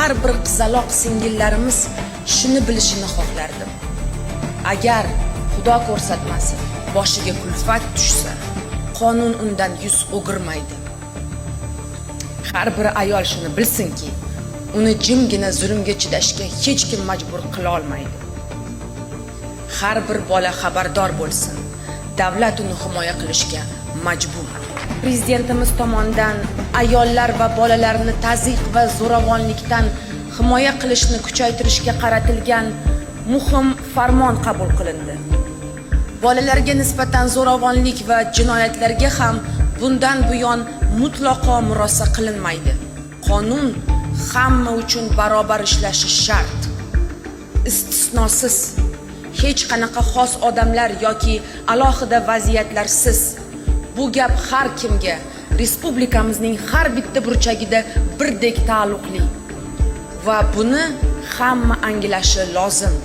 Har bir qizaloq singillarimiz shuni bilishini xohlardim: agar, Xudo ko'rsatmasin, boshiga kulfat tushsa, qonun undan yuz o'girmaydi. Har bir ayol shuni bilsinki, uni jimgina zulmga chidashga hech kim majbur qila olmaydi. Har bir bola xabardor bo'lsin: davlat uni himoya qilishga majbur. Prezidentimiz tomonidan ayollar va bolalarni tazyiq va zo'ravonlikdan himoya qilishni kuchaytirishga qaratilgan muhim farmon qabul qilindi. Bolalarga nisbatan zo'ravonlik va jinoyatlarga ham bundan buyon mutlaqo murosa qilinmaydi. Qonun hamma uchun barobar ishlashi shart, istisnosiz, hech qanaqa xos odamlar yoki alohida vaziyatlarsiz. Bu gap har kimga, respublikamizning har bitta burchagida birdek taalluqli va buni hamma anglashi lozim.